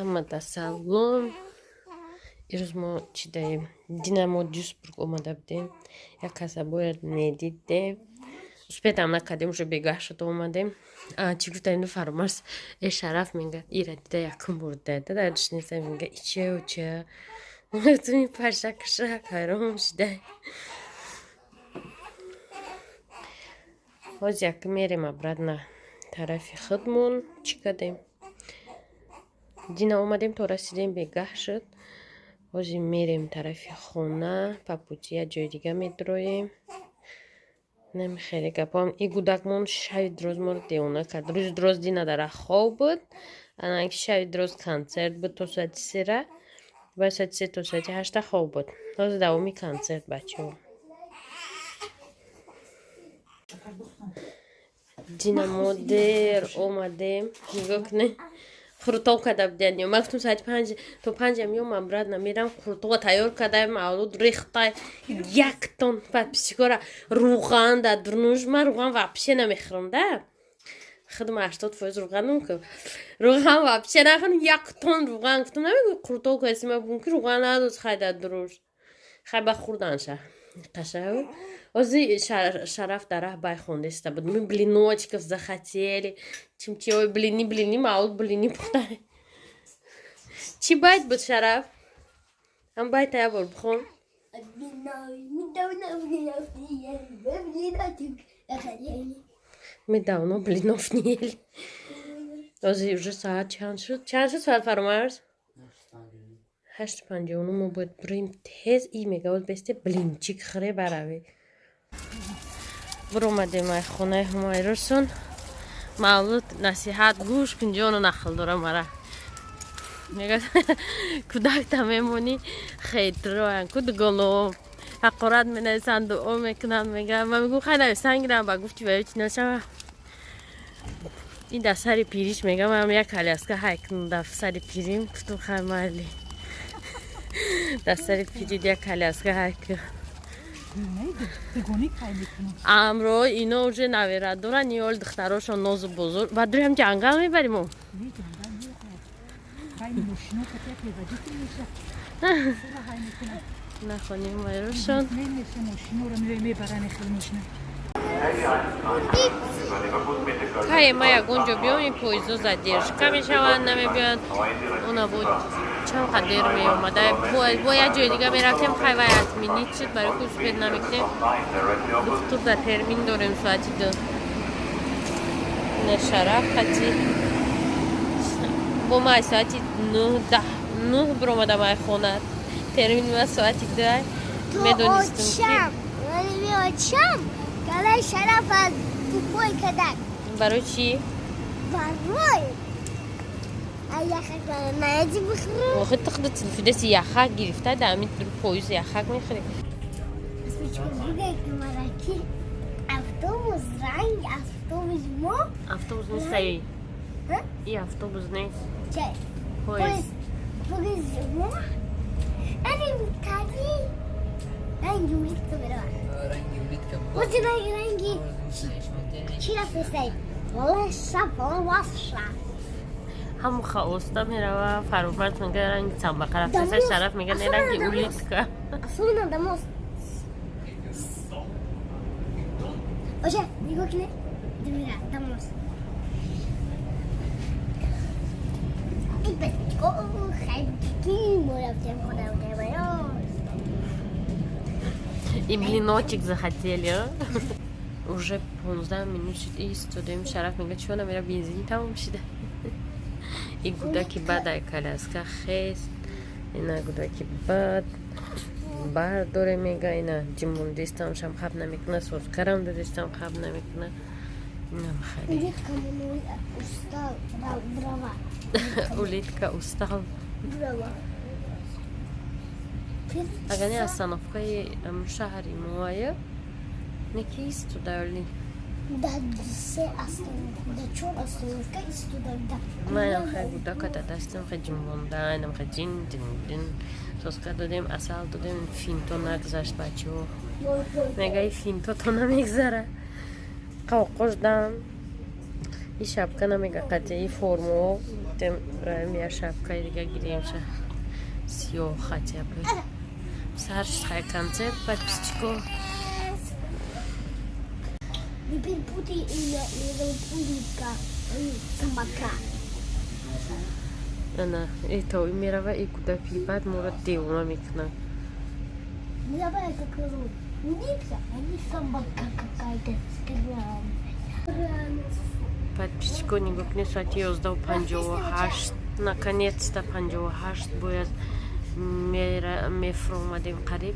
Ҳамада салом. Ирӯз мо чӣ даем? Дина мо Дюсбург омада будем. Як каса бояд медидем. Успеть ам накардем, уже бегаҳ шуда омадем. Чӣ гуфта ину Фаромарз, э Шараф мега, ира дида якум бор дада дардиш неста, мега, ича уча. Туми пашакшак ҳайрон шуда. Ҳоз як мерем обратно тарафи худмон. Чӣ кардем? Дина омадем, то расидем, бегаҳ шуд. Ҳозир мерем тарафи хона, по пути як ҷои дига медроем. Намехеле гапам. И гудакмон шави дроз моро девона кард. Рӯзи дроз дина дара хоб буд. Анаки шави дроз концерт буд то соати сера. Баъд соати се то соати ҳашта хоб буд. Ҳозир давоми концерт, бачаҳо. Дина мо дер омадем. Нигоҳ кунед. Қурутоб карда будем. Ман гуфтам, соати панҷ то панҷам ём, обратно мерам. Қурутова тайёр кардаем, авлод рехтай як тон подписчикора руған дар дурнуш. Ман руған вообще намехӯрам да. Худам 80% руғанам ку. Руған вообще нахӯрам, як тон руған. Гуфтам, намегӯй қурутоб каси, ма гум ки руған надоз, хай дар дуруш. Хай ба хӯрданша. Қашав. Ози Шараф дар раҳ бай хондеста буд. Мы блиночков захотели. Чимчи, ой, блини, блини, маул блини пухта. Чӣ байт буд, Шараф? Ҳам байта як бор бихон. Мы давно блинов не ели. Ози уже соат чанд шуд? Чанд шуд соат, Фаромарз? 8:59. Мо бояд бирем тез. И мега, бесте блинчик хӯре баравӣ. Биромадем ай хонаи Ҳумайросон. Мавлуд насиҳат гӯш кун, ҷону нақл дора мара. Мега, кӯдакта мемонӣ, хейтроян ку дугоно ҳақорат менависанд, дуо мекунанд. Мега, ман мегӯм, хай нависан гирам, ба гуфти ваё чи нашава. Ин дар сари пириш, мега, ман як коляска ҳай кунам дар сари пирим. Гуфтум, хай майли, дар сари пирид як коляска ҳай кун. Амро ино уже навера доран, ёл духтарошон нозу бузург. Ба дури ҳам ҷангал мебарим мо. Нахоним вайрошон. Кае ма ягон ҷо биём, ин поездо задержка мешаванд, намебиёянд. Она буд чанд қадер меомада. Бо як ҷои дига мерафтем, хай вай отменить шуд, барои ки успеть намекунем. Духтур дар термин дорем соати 2. На Шараф хати. Бо ма соати нӯҳ, даҳ, нӯҳ биромадам ай хона. Термин ма соати ду. Медонистам ки Калай Шараф аз тупой кадак. Барои чӣ? Барои Охи тиқди телефидаси яхак гирифта, дар ҳамин поюз яхак мехӯрӣ. Автобус ранг автобус мо. Автобус нест ай. И автобус нест. Поезд. Поезд мо. Ани таги ранги улитка мерава. Ранги улитка. Вот ранги чӣ рафтестай? Валла шаб, валла шаб. Ҳам хаоста мерава. Фаромарз мега, ранги самбақа рафтеса, Шараф мега, не, ранги улитка. Особенно дамост. Оша, нигоҳ кунед. Дамира, дамост. И бачко, хайки, мо рафтем хона. И блиночек захотели, а? Уже 15 минут шуд, истодем. Шараф мега, чё намера, бензини тамом шуда. И гудаки бад ай коляска хест. Ина гудаки бад бардоре, мега, ина ҷимондистам, шам хаб намекуна, соскарам додистам, хаб намекуна. Инам хали. Улитка устал, дрова. Улитка устал. Дрова. Агар не остановкаи шаҳри моая, неки истодаёли. Да се остановка, да чор остановка истода. Манам хай гудака да дастам хай ҷимбонда, инам хай ҷин дин дин. Соска додем, асал додем, финто нагзашт, бачаҳо. Мега, и финто то намегзара. Қоқош дам. И шапка намега, қати и формо я шапкаи дига гиремша, сиёҳ хотя бы. Сар шид, хай, концерт, подписчико. Не перепутай имя этого пулика самокат. Ана и то и мерава, и кудаки баъд моро девона мекунад. Давай, как его зовут? Улитка, а не собака какая-то странная. Странная. Подписчико, нигоҳ кунед, соати 11:58, наконец-то 58 бояд мефуромадем, қариб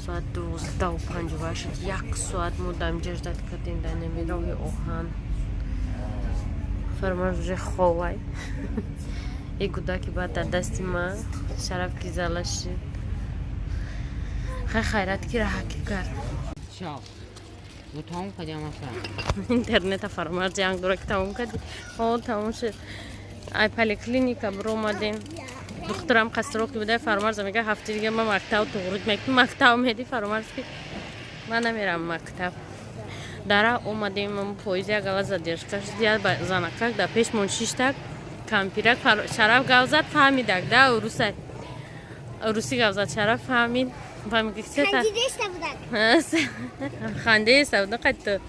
соат 12:58. Як соат мо дамҷа ждать кардем дар нами роҳи оҳан. Фармаш уже ховай, и гудаки баъд дар дасти ма, Шараф ки зала шид. Хай, хайрат ки раҳакӣ кард. Чао. Ну, тамом кардем аша. Интернета Фармар ҷанг дора, ки тамом кардӣ. О, тамом шуд. Ай поликлиника биромадем, духтарам қасроки буда. Фармарза мега, ҳафти дига ман мактаб туғрид мекунам, мактаб меди. Фармарз ки ман намерам мактаб. Дара омадем, поезд як гала задержка шуд. Я занакак дар пешмон шиштак, кампирак. Шараф гав зад, фаҳмидак да, уруса, русӣ гав зад, Шараф фаҳмид, фаҳмид ки сета. Хандидеста будак. Хандеста буда қайтто.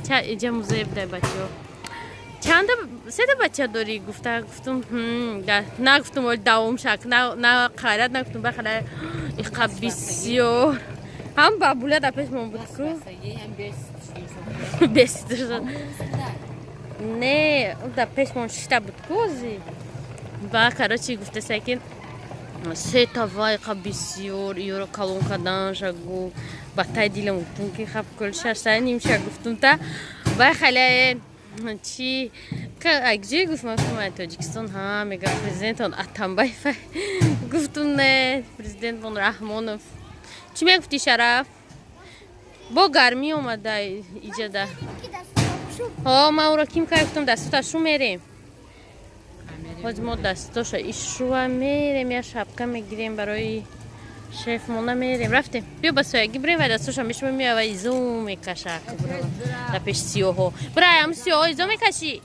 Ча иҷа музей будай, бачаҳо. Чанда, сета бача дорӣ, гуфта. Гуфтум, нагуфтум, оли давом шак на қайрат нагуфтум. Бахара иқа бисёр ҳам бабуля дар пешмон буд ку бес не, дар пешмон шишта буд ку ози. Ба, короче, гуфтаса ки сета, вайқа бисёр, иёро калон карданша гу. Ба тай дилам гуфтум ки хаб кул шаштай нимша, гуфтум та вай хале чи акҷое гуфт. Ман гуфтум, ай Тоҷикистон. Ҳа, мега, президентон Атамбаев. Гуфтум, не, президентмон Раҳмонов. Чӣ мегуфтӣ, Шараф? Бо гармӣ омада иҷада. Ҳо, ман ӯро ким кар, гуфтум, дастута шу мерем. Ҳози мо дастоша ишшува мерем, я шапка мегирем барои шефмона, мерем. Рафтем, биё, ба соягӣ бирем. Вай дастоша мешума, меява, изо мекаша дар пеши сиёҳо. Бираям, сиёҳо изо мекашӣ,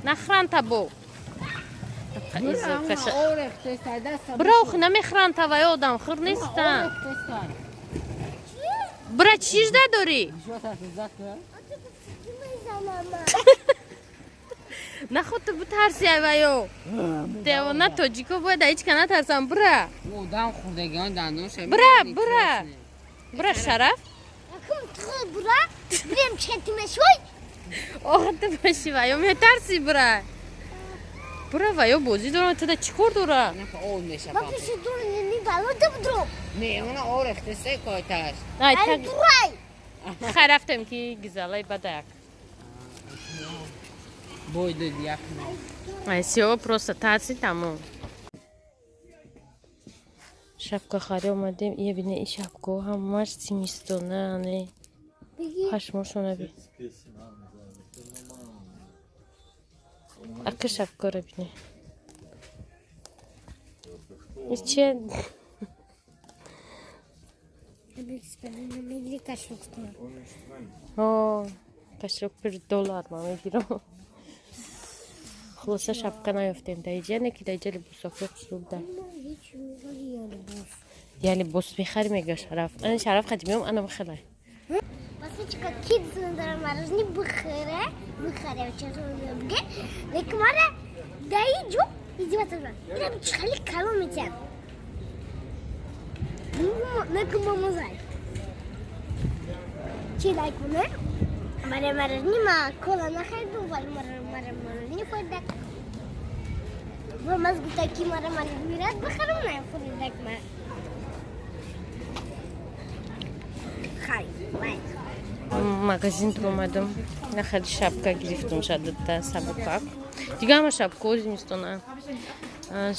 нахӯран бо изо каша. Бира, охи намехӯран та, вай одам хӯр нестан. Бира, чӣ жда дорӣ? Наход ту битарси, ай ваё девона. Тоҷико бояд ҳеҷ ка натарсам. Бира. Одам хурдагион дандонша. Бира, бира, бира, Шараф. Бура, бирем, четимешой. Ох, ту боши, ваё метарси. Бира, бира, ваё бозӣ дорам, туда чӣ кор дора? Ма пеши дур ни бало да будро. Не, она орехтесе койташ. Ай. Ай, дурай. Хай, рафтем ки гизалаи бадаяк. Бой дод як. Ай сиё просто тарси, тамом. Шапка хари омадем. Ия бине, и шапкаҳо ҳамаш зимистона, не пашмошона би. Ака, шапкаро бине, и чия? Мегири кошелек. О, кошелек пир доллар ма мегирам. Хулоса, шапка наёфтем дар иҷа, не ки дар иҷа либосаҳо хушрӯ буда. Я либос мехари, мега Шараф. Ана Шараф қати меом, ана бихелай. Пасичка кидс надара маражни бихаре, бихаре, чазо бге. Лекин мара даи ҷо издеваться. Ина чихали калон метиям. Лекин мамозай. Чи лайк куне? Маре маражни ма кола нахайду, вал мара мара маражни хӯрдак. Ва маз гуфта ки мара маражни рад бихарам, на хӯрдак ма. Хай, лайк. Магазин омадам, нахали шапка гирифтум, шадата сабукак. Дига ҳама шапкаҳо зимистона.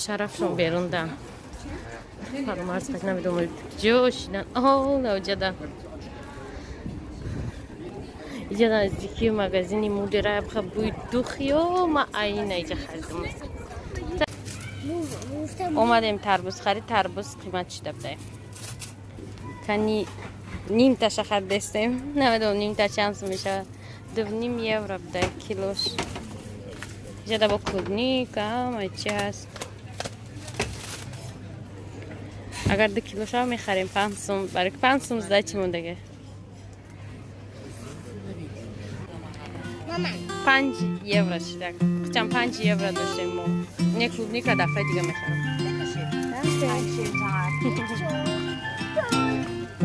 Шарафшон берунда. Фаромарз так намедонам ҷо шидан. О, наоҷада. Иҷа наздики магазини мудира бха бӯи духиё, ма айна иҷа харидам. Омадем тарбуз харид, тарбуз қимат шида будай. Кани нимташа харидестем. Намедонам, нимта чанд сум мешавад. 2,5 евро буда килош. Иҷада бо клубника, ҳама чи ҳаст. Агар 2 кило шава, мехарем 5 сум, барои ки 5 сум сдачи мондаге. Мама. 5 евро шидак. Қичам 5 евро доштем мо. Не, клубника дафъаи дига мехарам.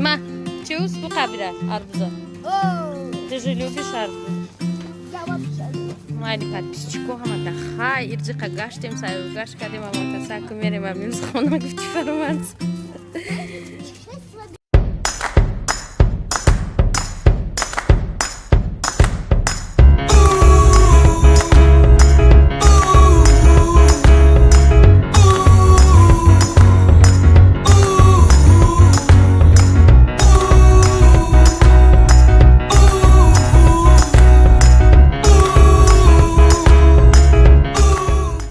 Ма, чиус буқабира арбуза. Ты же любишь арбуз. Я вообще. Майли, подписчико, ҳама дахай ирҷиқа гаштем, сайру гашт кардем, ама касаку мерем амирӯз хона, гуфти Фармаз.